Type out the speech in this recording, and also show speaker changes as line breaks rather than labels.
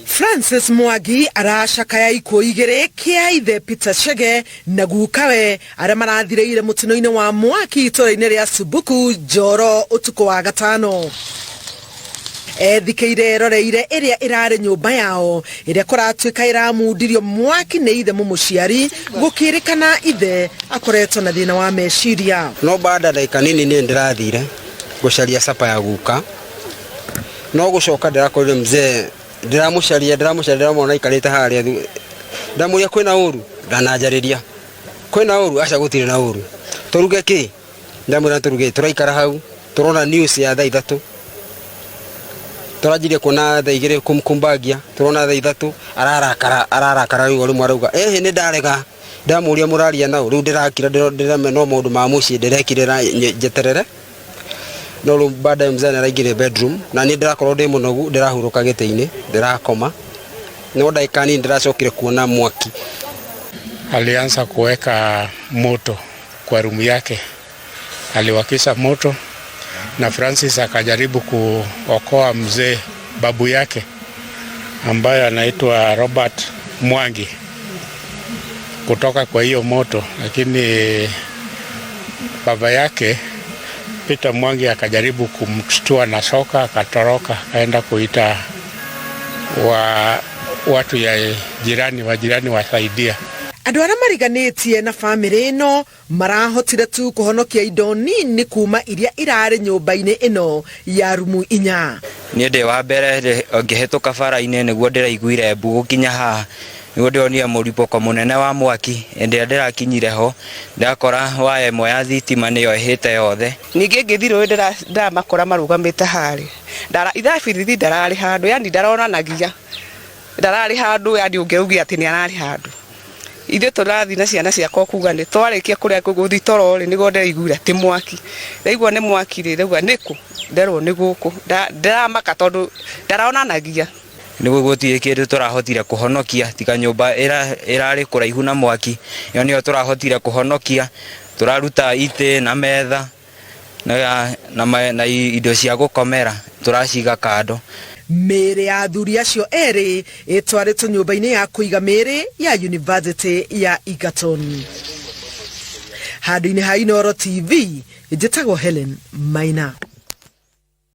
Francis Mwangi aracakaya ikuũ igĩrĩ kĩa ithe Peter Chege na gukawe arĩa marathirĩire mũtino-inĩ wa mwaki itũra-inĩ rĩa Subuku Njoro ũtukũ wa gatano. Ethikĩire eroreire ĩrĩa ĩrarĩ nyũmba yao ĩrĩa kũratuĩka ĩramundirio mwaki nĩ ithe mũmũciari gũkĩrĩkana ithe akoretwo na thĩna wa meciria.
No baada ndagĩka nini niĩ ndĩrathire gũcaria capa ya guka no gũcoka ndĩrakorire mzee ndĩramũcaria ndĩramũcaria ndĩramwona aikarĩte harĩa ndamũria kwĩna ũru ndananjarĩria kwĩna ũru aca gũtirĩ na ũru tũruge kĩ ndamwĩra tũruge tũraikara hau tũrona news ya thaa 3 tũranjirie kuona thaa 2 kumkumbagia tũrona thaa 3 ararakara ararakara rĩu rĩmwe arauga ĩhĩ nĩ ndarega ndamũria mũraria nao rĩu ndĩrakira ndĩrame no maũndũ ma mũciĩ ndĩrekirĩra njeterere no rĩu baadaye mzee nĩaraingĩrire bedroom na niĩ ndĩrakorwo ndĩ mũnogu ndĩrahurũka gĩtĩ-inĩ ndĩrakoma no ndagĩka nini ndĩracokire kuona mwaki.
Alianza kuweka moto kwa rumu yake, aliwakisha moto na Francis akajaribu kuokoa mzee babu yake ambaye anaitwa Robert Mwangi kutoka kwa hiyo moto, lakini baba yake Peter Mwangi akajaribu kumshtua na shoka, akatoroka akaenda kuita wa watu ya jirani wa jirani wasaidia.
Andũ arĩa mariganĩtie na bamĩrĩ ĩno marahotire tu kũhonokia indo nini kuma iria irarĩ nyũmba-inĩ ĩno ya rumu 4.
Niĩ ndĩ wa mbere ngĩhĩtũka bara-inĩ nĩguo ndĩraiguire mbu gũkinya haha nĩguo ndĩronire mũribũko mũnene wa mwaki hĩndĩ ĩrĩa ndĩrakinyire ho ndakora waya ĩmwe ya thitima nĩyo ĩhĩte yothe.
Ningĩ ngĩthiĩ rũĩ ndĩramakora marũgamĩte harĩa ithaa birithi ndararĩ handũ yani ndaronanagia ndararĩ handũ yani ũngĩaugia atĩ nĩ ararĩ handũ. Ithuĩ tũrathiĩ na ciana ciakwa kuga nĩ twarĩkia kũrĩa gũthiĩ toro rĩ nĩguo ndĩraiguire atĩ mwaki ndaigua nĩ mwaki rĩ ndauga nĩkũ nderwo nĩ gũkũ ndĩramaka tondũ ndaronanagia.
Nĩguo gũtirĩ kĩndũ tũrahotire kũhonokia tiga nyũmba ĩrarĩ kũraihu na mwaki ĩyo nĩyo tũrahotire kũhonokia tũraruta itĩ na metha na, na, na indo cia gũkomera tũraciga kando.
Mĩĩrĩ ya athuri acio erĩ ĩtwarĩtwo nyũmba-inĩ ya kũiga mĩĩrĩ ya University ya Egerton. Handũ-inĩ ha Inooro TV, njĩtagwo Helen Maina.